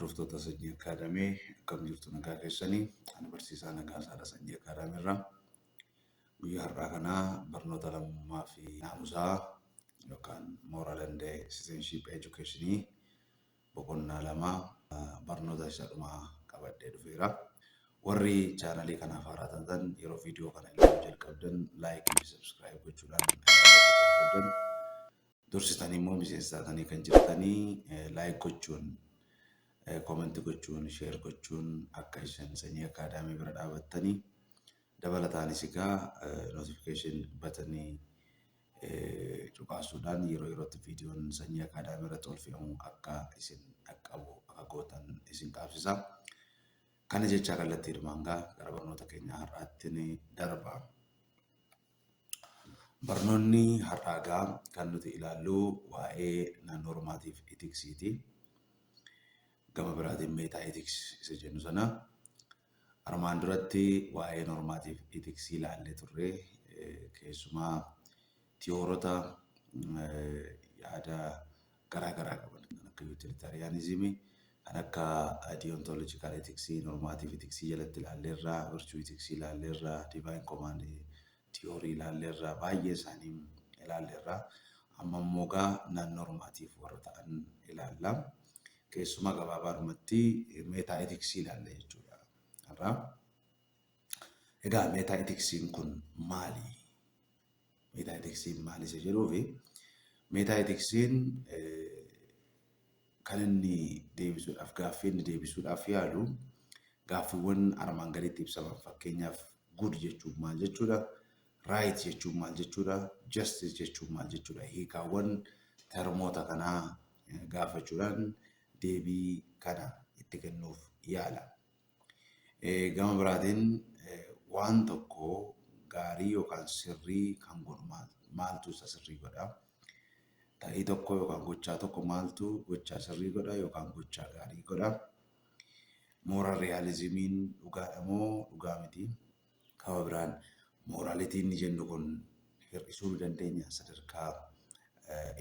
Hordoftoota Sanyii Akaadaamii, akkam jirtu? Nagaa keessanii? Ani barsiisaa Nagaasaadha Sanyii Akaadaamii irraa. Guyyaa har'aa kanaa barnoota lammummaa fi naamusaa yookaan Moral and Citizenship Education boqonnaa 2 barnoota isa dhumaa qabadhee dhufeera. Warri chaanalii kanaaf haaraa taatan, yeroo viidiyoo kana ilaaluu jalqabdan like fi subscribe gochuudhaan ilaaluu jalqabdan, dursitanii immoo miseensa taatanii kan jirtanii like gochuun, comment gochuun, share gochuun akka isin Sanyii Akaadaamii bira dhaabattanii, dabalataanis egaa notification buttonii cuqaasuudhaan yeroo yerootti viidiyoon Sanyii Akaadaamii irratti ol fe'amu akka isin dhaqqabu akka gootan isin qaabsisa. Kana jechaa kallattiidhumaan gara barnoota keenya har'aatti ni darba. Barnoonni har'aa gaa kan nuti ilaallu waa'ee normative ethicsiiti. Gama biraatiin meta ethics isa jennu sana. Armaan duratti waa'ee normative ethicsii ilaallee turre, keessumaa tiyoorota yaada garaa garaa qaban kan akka utilitarianismii, kan akka deontological ethicsii normative ethicsii jalatti ilaalleerra, virtue ethicsii ilaalleerra, divine command theory ilaalleerra, baay'ee isaanii ilaalleerra. Amma immoo gaa non normative warra ta'an ilaalla. Keessumaa gabaabaadhumatti meta ethicsii ilaalla jechuudha. Har'a. Egaa meta ethicsiin kun maali? Meta ethicsiin maali isa jedhuu fi meta ethicsiin kan inni deebisuudhaaf, gaaffii inni deebisuudhaaf yaalu gaaffiiwwan armaan gaditti ibsaman. Fakkeenyaaf, good jechuun maal jechuudha? Right jechuun maal jechuudha? Justice jechuun maal jechuudha? Hiikaawwan termoota kanaa gaafachuudhaan deebii kana itti kennuuf yaala. Gama biraatiin waan tokko gaarii yookaan sirrii kan godhu maaltu isa sirrii godha? Ta'ii tokko yookaan gochaa tokko maaltu gochaa sirrii godha yookaan gochaa gaarii godha? Moral realismiin dhugaadha moo dhugaa miti? Gama biraan morality inni jennu kun hir'isuu ni dandeenya, sadarkaa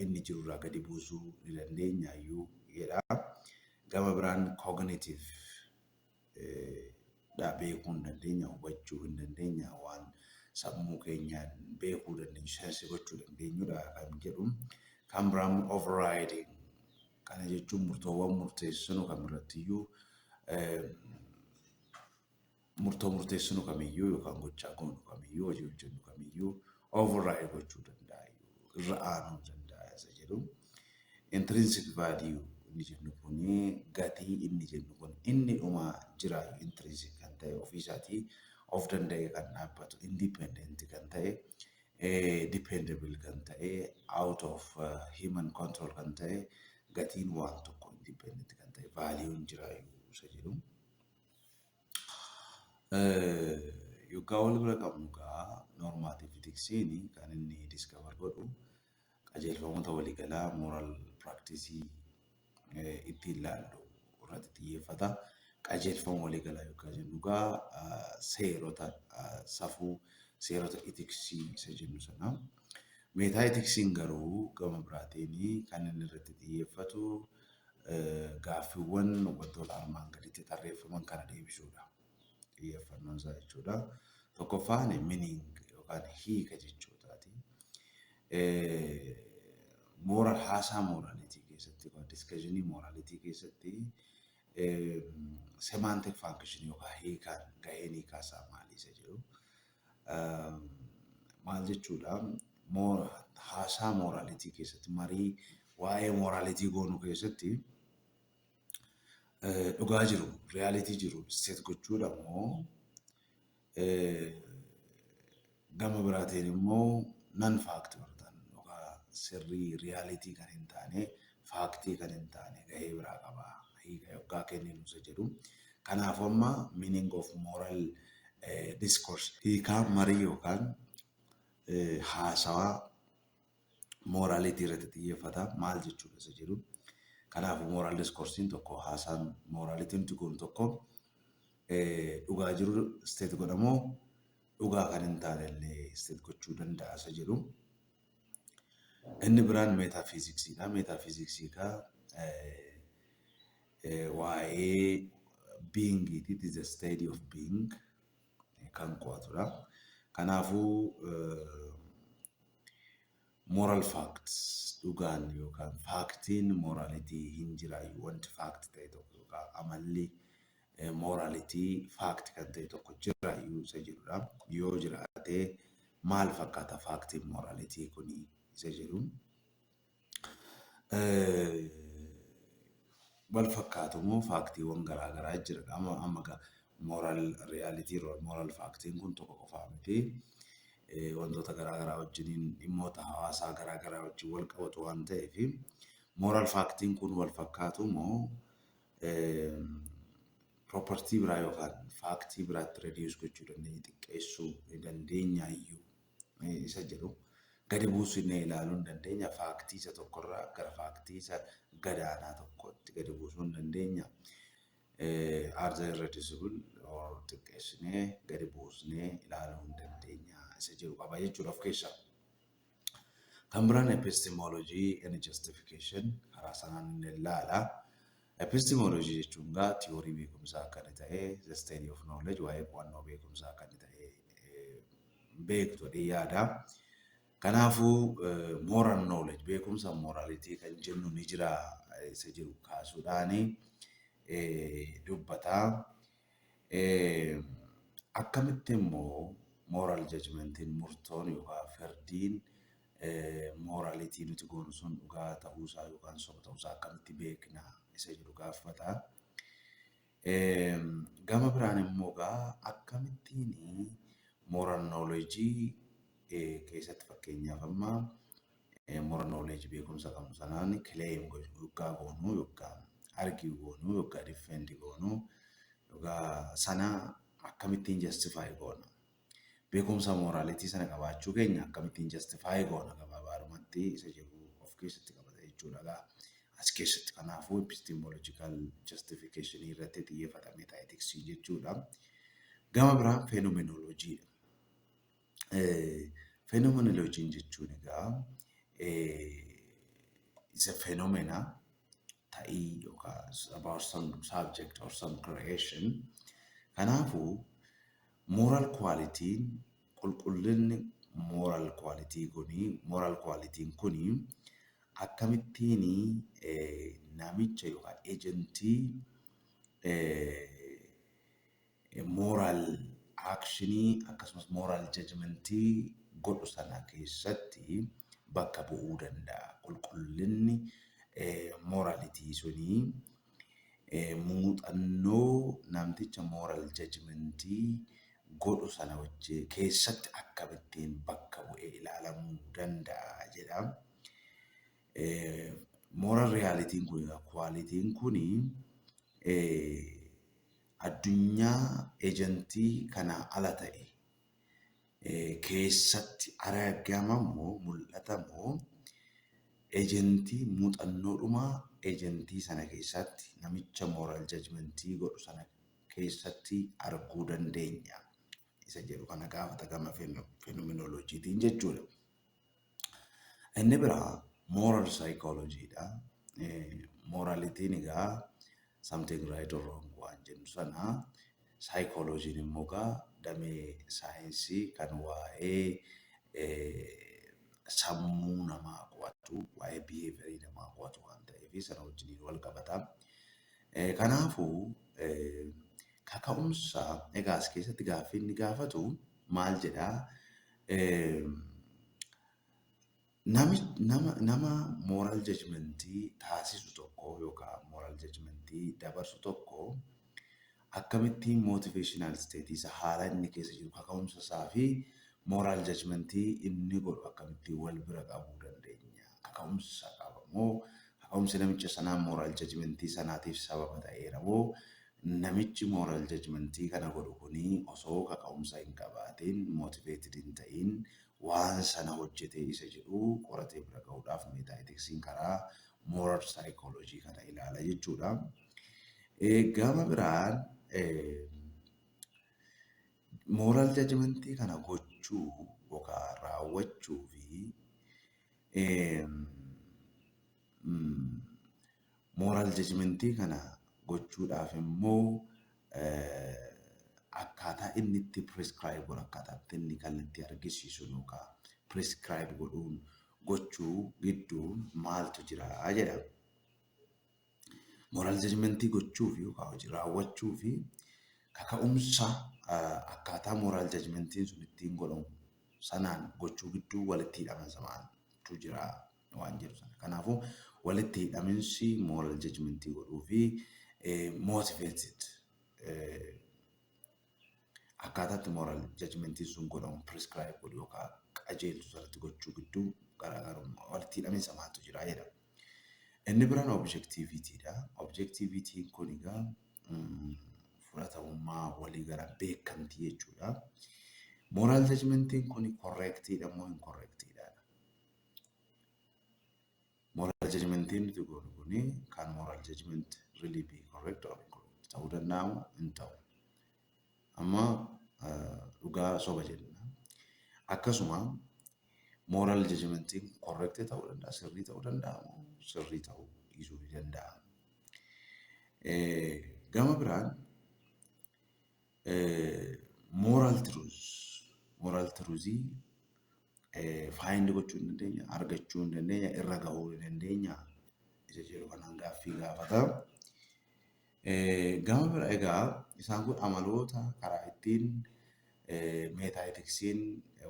inni jirurraa gadi buusuu ni dandeenya iyyuu jedha. Gama biraan cognitive dha, beekuu hin dandeenya, hubachuu hin dandeenya, waan sammuu keenyaan beekuu dandeenyu, sense gochuu dandeenyudha kan jedhu. Kan biraan overriding kana jechuun murtoowwan murteessinu kamirrattiyyuu, murtoo murteessinu kamiyyuu yookaan gochaa goonu kamiyyuu, hojii hojjennu kamiyyuu override gochuu danda'a, irra aanuu danda'a isa jedhu. Intrinsic value inni jennu kuni, gatii inni jennu kun inni dhuma jira, intrinsic kan ta'e, ofiisaatii of danda'e kan dhaabbatu, independent kan ta'e, dependable kan ta'e, out of human control kan ta'e, gatiin waan tokko independent kan ta'e valueun jira isa jedhu. Yoggaa wal bira qabnu gaa, normative ethicsiin kan inni discover godhu qajeelfamoota waliigalaa moral practice ittiin ilaallu irratti xiyyeeffata. Qajeelfama waliigalaa yoggaa jennu gaa seerota safuu, seerota ethicsii isa jennu sana. Meta ethicsiin garuu gama biraatiin kan inni irratti xiyyeeffatu gaaffiiwwan wantoota armaan gaditti tarreeffaman kana deebisuudha. Xiyyeeffannoon isaa jechuudha. Tokkoffaan meaning yookaan hiika jechootaati. Moral haasaa morality keessatti yookaan discussionii morality keessatti semantic function yookaan hiikaan, gaheen hiikaa isaa maali isa jedhu. Maal jechuudha? Haasaa morality keessatti, marii waa'ee morality goonuu keessatti dhugaa jiru, reality jiru state gochuudha moo gama biraatiin immoo non fact ta'an yookaan sirrii reality kan hin taane, factii kan hin taane gahee biraa qaba hiika yoggaa kenninu isa jedhu. Kanaaf amma meaning of moral discourse, hiikaa marii yookaan haasawaa morality irratti xiyyeeffata, maal jechuudha isa jedhu. Kanaafuu moral discoursiin tokko, haasaan morality nuti goonu tokko dhugaa jiru state godhamoo dhugaa kan hin taane illee state gochuu danda'a isa jedhu. Inni biraan metaphysicsiidha. Metaphysicsiidha. Waa'ee being, it is a study of being kan qo'atudha. Kanaafuu moral facts, dhugaan yookaan factiin morality hin jiraayyuu, wanti fact ta'e tokko yookaan amalli morality fact kan ta'e tokko jiraayyuu isa jedhudha. Yoo jiraate maal fakkaata factiin morality kuni isa jedhu. Wal fakkaatu immoo factiiwwan garaa garaa jira. Amma moral reality, moral factiin kun tokko qofaa miti. Wantoota garaa garaa wajjiniin, dhimmoota hawaasaa garaa garaa wajjin wal qabatu waan ta'eef, moral factiin kun wal fakkaatu moo property biraa yookaan factii biraatti reduce gochuu dandeenya, xiqqeessuu ni dandeenya iyyuu isa jedhu, gadi buusnee ilaaluu hin dandeenya, factii isa tokkorraa gara factii isa gadaanaa tokkotti gadi buusuu hin dandeenya. Are they reducible or xiqqeessinee gadi buusnee ilaaluu hin dandeenya isa jedhu qaba jechuudha of keessaa. Kan biraan epistemology and justification, karaa sanaan inni ilaala. Epistemology jechuun gaa tiyoorii beekumsaa akka inni ta'e, the study of knowledge, waa'ee qo'annoo beekumsaa akka inni ta'e beektu jedhee yaada. Kanaafuu moral knowledge, beekumsa morality kan jennu ni jira isa jedhu kaasuudhaani dubbata. Akkamitti immoo moral judgmentiin, murtoon yookaan firdiin morality nuti goonu sun dhugaa ta'uusaa yookaan soba ta'uusaa akkamitti beekna isa jedhu gaafata. Gama biraan immoo gaa akkamittiin moral knowledge keessatti, fakkeenyaaf amma moral knowledge beekumsa qabnu sanaan claim yoggaa goonu, yoggaa argue goonu, yoggaa defend goonu, yoggaa sana akkamittiin justify goona? Beekumsa morality sana qabaachuu keenya akkamittiin justify goona gabaabaadhumatti isa jedhu of keessatti qabata jechuudha gaa. As keessatti kanaafuu epistemological justification irratti xiyyeeffata meta-ethics jechuudha. Gama biraan phenomenologydha. Phenomenologyn jechuun egaa isa phenomena ta'ii yookaan about some subject or some creation. Kanaafuu moral qualityn, qulqullinni moral quality kuni, moral qualityn kuni akkamittiin namicha yookaan agentii moral actionii akkasumas moral judgmentii godhu sana keessatti bakka bu'uu danda'a? Qulqullinni morality sunii muuxannoo namticha moral judgmentii godhu sana wajjin keessatti akkamittiin bakka bu'ee ilaalamuu danda'a jedha. Moral realityn kun, qualityn kun addunyaa agentii kanaa ala ta'e keessatti argama moo mul'ata moo agentii muuxannoodhuma agentii sana keessatti, namicha moral judgmentii godhu sana keessatti arguu dandeenya isa jedhu kana gaafata gama phenomenologytiin jechuudha. Inni biraa moral psychologydha. Moralityn egaa something right or wrong waan jennu sana, psychologyn immoo egaa damee saayinsii kan waa'ee sammuu namaa qo'atu, waa'ee behaviorii namaa qo'atu waan ta'eef sana wajjiniin wal qabata. Kanaafuu kaka'umsa egaa as keessatti gaaffii inni gaafatu maal jedhaa? Nama moral judgmentii taasisu tokko yookaan moral judgmentii dabarsu tokko akkamittiin motivational state isa, haala inni keessa jiru, kaka'umsa isaa fi moral judgmentii inni godhu akkamittiin wal bira qabuu dandeenya? Kaka'umsa qaba moo, kaka'umsi namicha sanaa moral judgmentii sanaatiif sababa ta'eera moo, namichi moral judgmentii kana godhu kuni osoo kaka'umsa hin qabaatin, motivated hin ta'in waan sana hojjete isa jedhu qoratee bira gahuudhaaf meta-ethicsiin karaa moral psychology kana ilaala jechuudha. Gama biraan moral judgmentii kana gochuu yookaan raawwachuu fi moral judgmentii kana Gochuudhaaf immoo akkaataa inni itti prescribe godhu, akkaataa itti inni kallattii argisiisu yookaan prescribe godhuun gochuu gidduu maaltu jira jedha. Moral judgmentii gochuu fi yookaan hojii raawwachuu fi kaka'umsa akkaataa moral judgmentiin sun ittiin godhamu sanaan gochuu gidduu walitti hidhaminsa maaltu jira waan jedhu sana. Kanaafuu, walitti hidhaminsi moral judgmentii godhuu fi motivated akkaataa itti moral judgmentiin sun godhamu prescribe godhu yookaan qajeelchu sanatti gochuu gidduu garaagarummaa walitti hidhaminsa maaltu jira jedha. Inni biraan objectivityidha. Objectivityn kun egaa fudhatamummaa waliigala, beekamtii jechuudha. Moral judgmentiin kun correctiidha moo incorrectiidha? Moral judgmentiin nuti goonu kuni, kan moral judgment really be correct or incorrect ta'uu danda'amu hin ta'u? Amma dhugaa soba jenna. Akkasuma moral judgmentiin correct ta'uu danda'a, sirrii ta'uu danda'a moo sirrii ta'uu dhiisuu ni danda'a? Gama biraan moral truthii find gochuu hin dandeenya, argachuu hin dandeenya, irra gahuu ni dandeenya isa jedhu kanaan gaaffii gaafata. Gama bira egaa isaan kun amaloota karaa ittiin metaethicsiin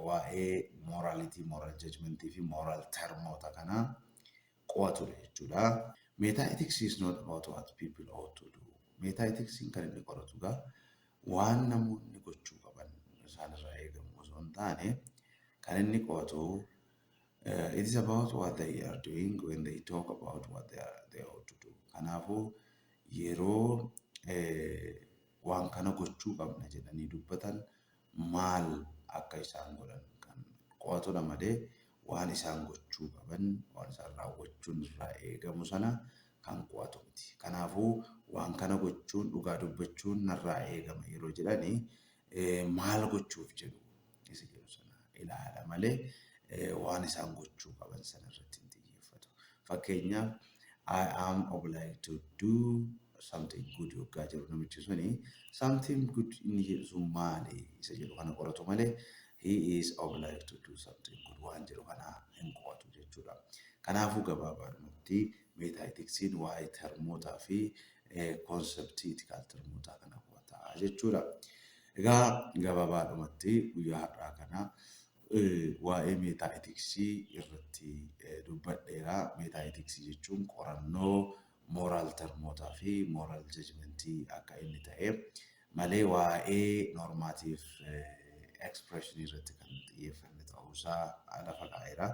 waa'ee morality, moral judgmentii fi moral termoota kana qo'atudha jechuudha. Metaethics is not about what people ought to do. Metaethicsiin kan inni qoratu egaa waan namoonni gochuu qaban isaan irraa eegamu osoo hin taane, kan inni qo'atu it is about what they are doing when they talk about what they ought to do. Kanaafuu, yeroo waan kana gochuu qabna jedhanii dubbatan maal akka isaan godhan kan qo'atudha malee waan isaan gochuu qaban, waan isaan raawwachuun irraa eegamu sana kan qo'atu miti. Kanaafuu, waan kana gochuun, dhugaa dubbachuun narraa eegama yeroo jedhani maal gochuuf jedhu isa jedhu sana ilaala malee waan isaan gochuu qaban sana irratti hin xiyyeeffatu. Fakkeenyaaf, "I am obliged to do something good" yoggaa jedhu namichi suni something good inni jedhu sun maali isa jedhu kana qoratu malee he is obliged to do something good waan jedhu kana hin qo'atu jechuudha. Kanaafuu, gabaabaadhumatti metaethicsiin waa'ee termootaa fi conceptii ethical termootaa kana qo'ata jechuudha. Egaa gabaabaadhumatti guyyaa har'aa kana waa'ee metaethicsii irratti dubbadheera. Metaethicsii jechuun qorannoo moral termootaa fi moral judgmentii akka inni ta'e malee waa'ee normative expressionii irratti kan xiyyeeffanne ta'uusaa lafa kaa'eera.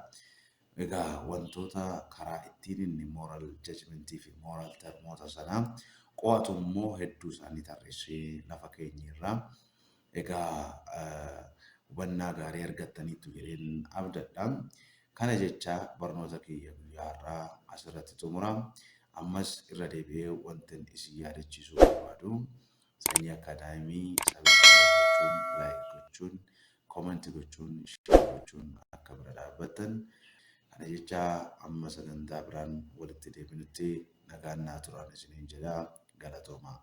Egaa wantoota karaa ittiin inni moral judgmentii fi moral termoota sana qo'atu immoo hedduu isaanii tarreessee lafa keenyerra. Egaa hubannaa gaarii argattaniittu jedheen abdadha. Kana jecha barnoota kiyya guyyaa har'aa asirratti xumura. Ammas irra deebi'ee wanti isin yaadachiisuu barbaadu, Sanyii Academy subscribe gochuun, like gochuun, comment gochuun, share gochuun akka bira dhaabbattan. Kana jecha amma sagantaa biraan walitti deebinutti nagaan naa turaan isiniin jedha. Galatoomaa.